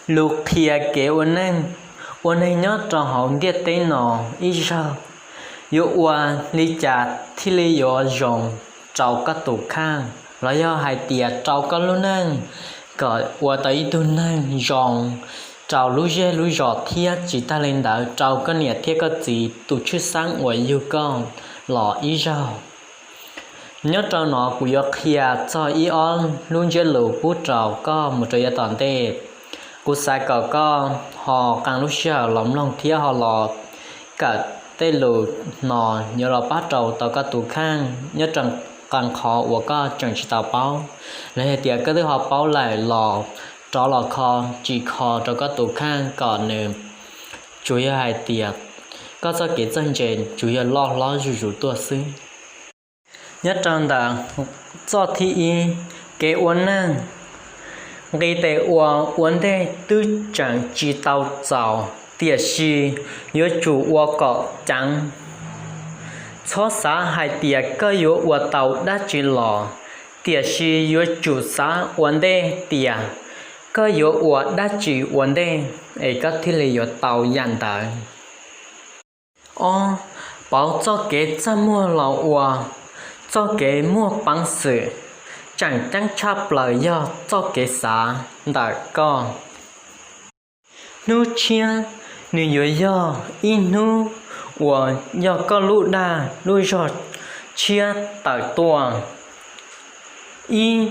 Lus qhia kev ua neej, ua neeg nyob rau hauv ntiaj teb no ib zaug yuav ua li cas thiaj li yuav zoo rau koj tus kheej, los yog hais tias rau koj lub neej, kom ua tau ib tug neeg zoo rau lub zej lub zos thiab tsis tag li ntawd rau koj niam thiab koj txiv tus tshwj xeeb uas yug koj los ib zaug. Nyob rau no kuv yuav qhia txog ib ob lub ntsiab lus pub rau koj mus rau yav tom ntej. Kuv xav kom koj ho qee lub sij hawm los mloog thiab ho los kawm tej lus no yuav los pab rau tau koj tus kheej nyob rau qee qhov uas koj tseem tsis tau paub, los yog tias koj twb ho paub lawm los rov los kho, tsis kho rau koj tus kheej kom nws, tsuas yog hais tias koj txoj kev txawj ntse tsuas yog loj hlob zuj zus tuaj xwb. Nyob rau ntawm txoj thib ib, kev ua neej, nqi tes uas ua ntej twb tseem tsis tau txaus, tiam sis yuav tsum ua kom ceev. Txhob xav hais tias koj yuav ua tau dab tsi los, tiam sis yuav tsum xav ua ntej tias koj yuav ua dab tsi ua ntej es koj thiaj li yuav tau yam ntawd. Ob, pauv txoj kev txaj muag los ua txoj kev muaj peev xwm, tseem ceeb tshaj plaws yog txoj kev xav ntawm koj. Hnub tshiab nws yuav yog ib hnub uas yog koj lub dag lub zog tshiab tawm tuaj. Ib,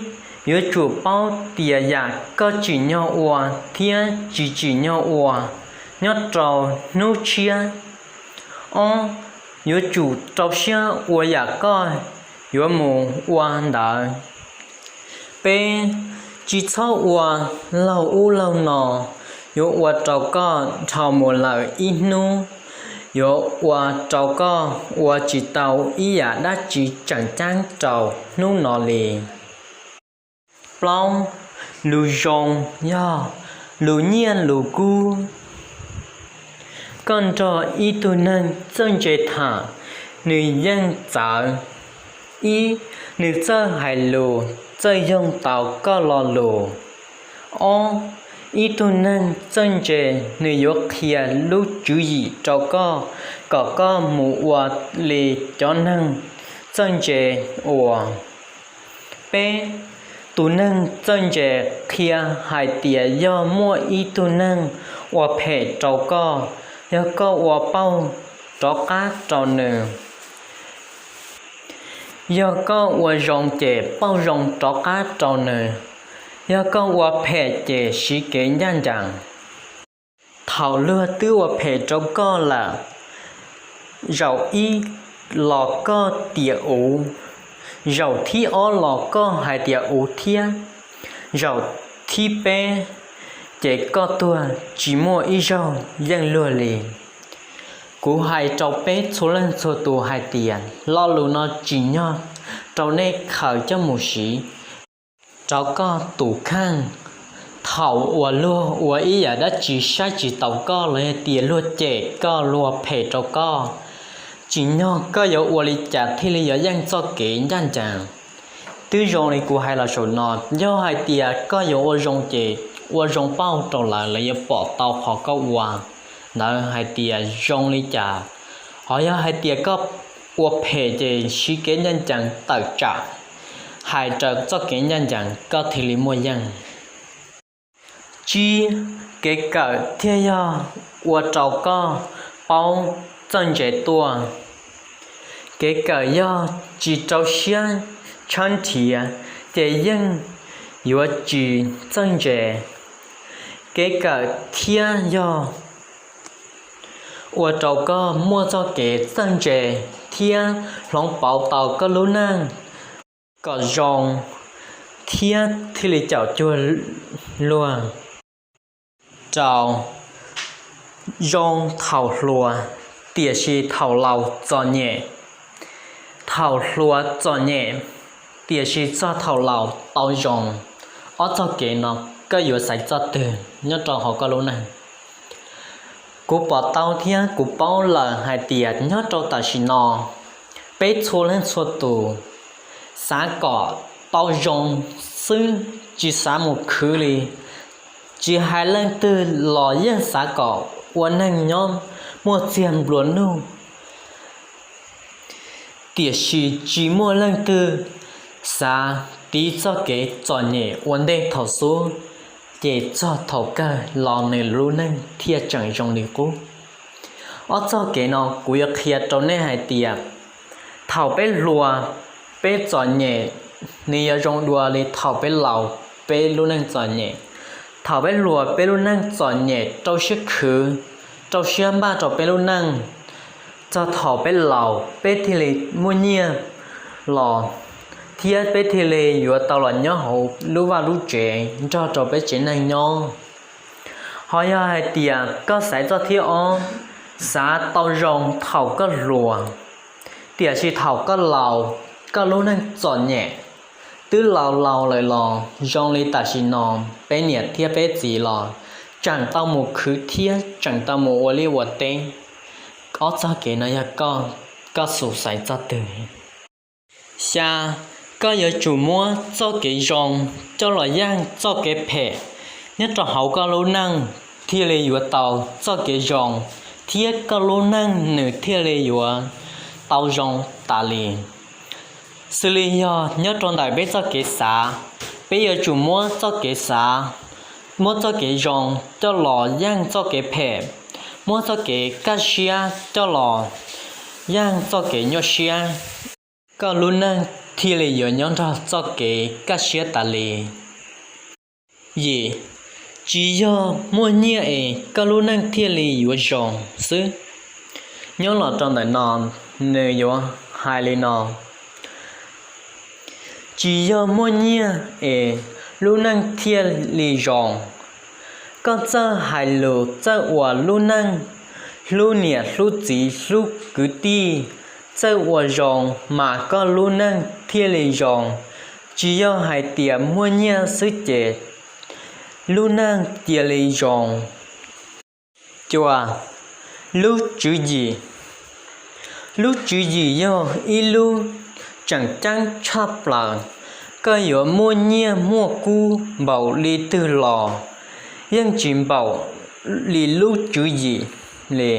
yuav tsum paub tias yam koj tsim nyog ua thiab tsis tsim nyog ua nyob rau hnub tshiab. Ob, yuav tsum rau siab ua yam koj yuav mus ua ntawd. Peb, tsis txhob ua laug ub laug no, yuav ua rau koj dhau mus lawm ib hnub, yuav ua rau koj ua tsis tau ib yam dab tsi tseem ceeb rau hnub no li. Plaub, lus zoo yog lus nyiaj lus kub. Koj nrog ib tug neeg txawj ntse tham, nws yeej txawv. Ib, nws txawj hais lus, txawj yoog tau koj lo lus. Ob, ib tug neeg txawj ntse, nws yuav qhia lub tswv yim rau koj kom koj mus ua li cov neeg txawj ntse ua. Peb, tus neeg txawj ntse qhia hais tias yog muaj ib tug neeg ua phem rau koj, yog koj ua pauj rov qab rau nws. Yog koj ua zoo ces pauj zoo rov qab rau nws, yog koj ua phem ces siv kev ncaj ncees. Thaum luag twb ua phem rau koj lawm, zaum ib los koj tias uv, zaum thib ob los koj hais tias uv thiab, zaum thib peb ces koj tuag tsis muaj ib zaug yeej luag li. Kuv hais rau peb txhua leej txhua tus hais tias lo lus no tsim nyog rau nej khaws coj mus siv rau koj tus kheej. Thaum uas luag ua ib yam dab tsi saib tsis taus koj los yog tias luag cem koj, luag phem rau koj, tsim nyog koj yuav ua li cas thiaj li yuav yeej txoj kev ncaj ncees. Twb zoo li kuv hais los saum no, yog hais tias koj yuav ua zoo ces ua zoo pauj rau lawv, lawv yuav pom tau qhov koj ua ntawd hais tias zoo li cas. Ho yog hais tias koj ua phem ces siv kev ncaj ncees tawm tsam, hais raws txoj kev ncaj ncees koj thiaj li muaj yeej. Tsib, kev kawm thiaj yog ua rau koj paub txawj ntse tuaj. Kev kawm yog tsis rau siab tshawb nrhiav ces yeej yuav tsis txawj ntse. Kev kawm thiaj yog ua rau koj muaj txoj kev txawj ntse thiab hloov pauv tau koj lub neej kom zoo thiab thiaj li caum cuag luag. Rau, zoo thaum hluas, tiam sis thaum laus txom nyem. Thaum hluas txom nyem, tiam sis txog thaum laus tau zoo. Ob txoj kev no koj yuav xaiv txoj twg nyob rau hauv koj lub neej? Kuv pom tau thiab kuv paub lawm hais tias nyob rau tam sim no, peb txhua leej txhua tus xav kom tau zoo xwb, tsis xav mus khwv li. Tsis hais leej twg los yeej xav kom ua neej nyob muaj txiag nplua nuj, tiam sis tsis muaj leej twg xav tiv txoj kev txom nyem ua ntej thaum xub, ces txog thaum kawg los nws lub neej thiaj tseem zoo li qub. Ob txoj kev no kuv yuav qhia rau nej hais tias thaum peb hluas, peb txom nyem, nws yuav zoo dua li thaum peb laus, peb lub neej txom nyem. Thaum peb hluas, peb lub neej txom nyem, rau siab khwv, rau siab npaj rau peb lub neej. Txog thaum peb laus, peb thiaj li muaj nyiaj los, thiab peb thiaj li yuav tau los nyob hauv lub vaj lub tsev nrog rau peb tsev neeg nyob. Ho yog hais tias koj xaiv txoj thib ob, xav tau zoo thaum koj hluas, tiam sis thaum koj laus, koj lub neej txom nyem, twb laus laus lawm los zoo li tam sim no peb niam thiab peb txiv los tseem tau mus khwv thiab tseem tau mus ua liaj ua teb. Ob txoj kev no yog koj, koj xav xaiv txoj twg? Xya, koj yuav tsum muab txoj kev zoo coj los yaj txoj kev phem nyob rau hauv koj lub neej thiaj li yuav tau txoj kev zoo, thiab koj lub neej nws thiaj li yuav tau zoo tas li. Xws li yog nyob rau ntawm peb txoj kev xav, peb yuav tsum muab txoj kev xav, muab txoj kev zoo coj los yaj txoj kev phem, muab txoj kev kaj siab coj los yaj txoj kev nyuaj siab, koj lub neej thiaj li yuav nyob nrog txoj kev kaj siab tas li. Yim, tsis yog muaj nyiaj es koj lub neej thiaj li yuav zoo xwb. Nyob los rau ntawm no, nws yuav hais li no: Tsis yog muaj nyiaj es lub neej thiaj li zoo. Koj txawj hais lus, txawj ua lub neej, hlub niam hlub txiv hlub kwv tij, txawj ua zoo, mas koj lub neej thiaj li zoo. Tsis yog hais tias muaj nyiaj xwb ces lub neej cia li zoo. Cua, lub tswv yim. Lub tswv yim yog ib lub tseem ceeb tshaj plaws. Koj yuav muaj nyiaj muaj kub npaum li twg los yeej tsis npaum li lub tswv yim li.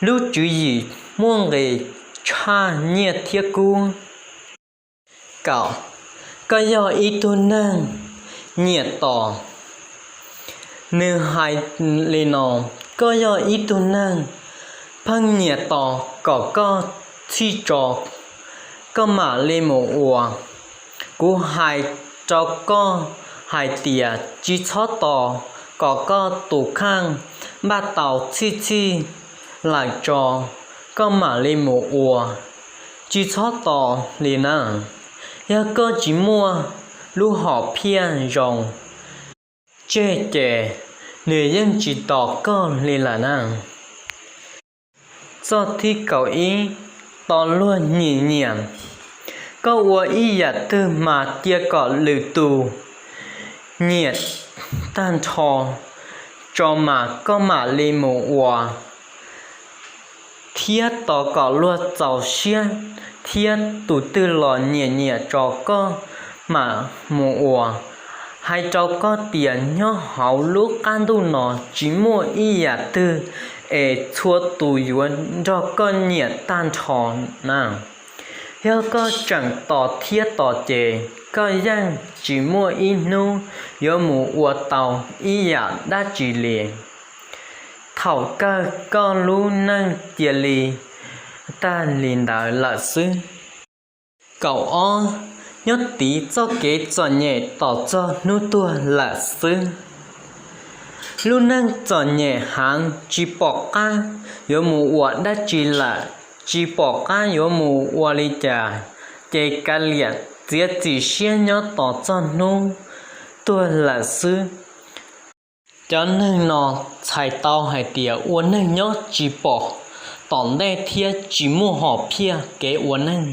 Lub tswv yim muaj nqis tshaj nyiaj thiab kub. Kaum, koj yog ib tug neeg nyiam tos. Nws hais li no: Koj yog ib tug neeg pheej nyiam tos kom koj txhij tso, koj mam li mus ua. Kuv hais rau koj hais tias tsis txhob tos kom koj tus kheej npaj tau txhij txhij lawm tso, koj mam li mus ua. Tsis txhob tos li na. Yog koj tsis muaj lub hom phiaj zoo tseg ces nws yeej tsis tos koj li lawm na. Txoj thib kaum ib, tos luag nyiam nyiam. Koj ua ib yam twg mas cia kom lwm tus nyiam tag nrho tso mas koj mam li mus ua, thiab tos kom luag txaus siab thiab tus twg los nyiam nyiam tso koj mam mus ua. Hais rau koj tias nyob hauv lub qab ntuj no tsis muaj ib yam twg es txhua tus yuav nrog koj nyiam tag nrho na. Yog koj tseem tos thiab tos ces koj yeej tsis muaj ib hnub yuav mus ua tau ib yam dab tsi li. Thaum kawg koj lub neej cia li tag li ntawd lawm xwb. Kaum ob, nyob tiv txoj kev txom nyem tos txog hnub tuag lawm xwb. Lub neej txom nyem heev tsis pom qab yuav mus ua dab tsi lawm, tsis pom qab yuav mus ua li cas, ces kav liam txiav txim siab nyob tos txog hnub tuag lawm xwb. Cov neeg no txhais tau hais tias ua neeg nyob tsis pom tom ntej thiab tsis muaj hom phiaj kev ua neeg.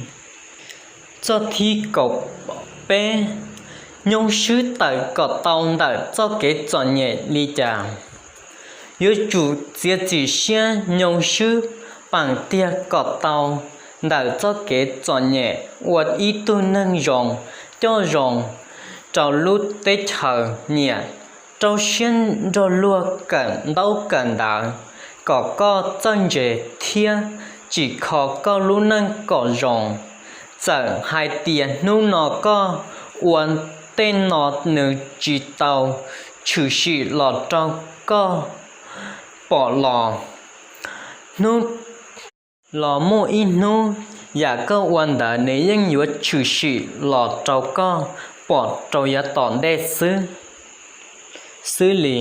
Txoj thib kaum peb, nyoo swb tawm kom tau ntawm txoj kev txom nyem li cas? Yuav tsum txiav txim siab nyoo swb peem tiag kom tau ntawm txoj kev txom nyem ua ib tug neeg zoo, coj zoo rau lub teb chaws nyiam rau siab nrog luag kawm ntaub kawm ntawv kom koj txawj ntse thiab tsim kho koj lub neej kom zoo. Txawm hais tias hnub no koj ua tej no nws tsis tau tshwm sim los rau koj pom los, hnub los muaj ib hnub yam koj ua ntawd nws yeej yuav tshwm sim los rau koj pom rau yav tom ntej xwb li.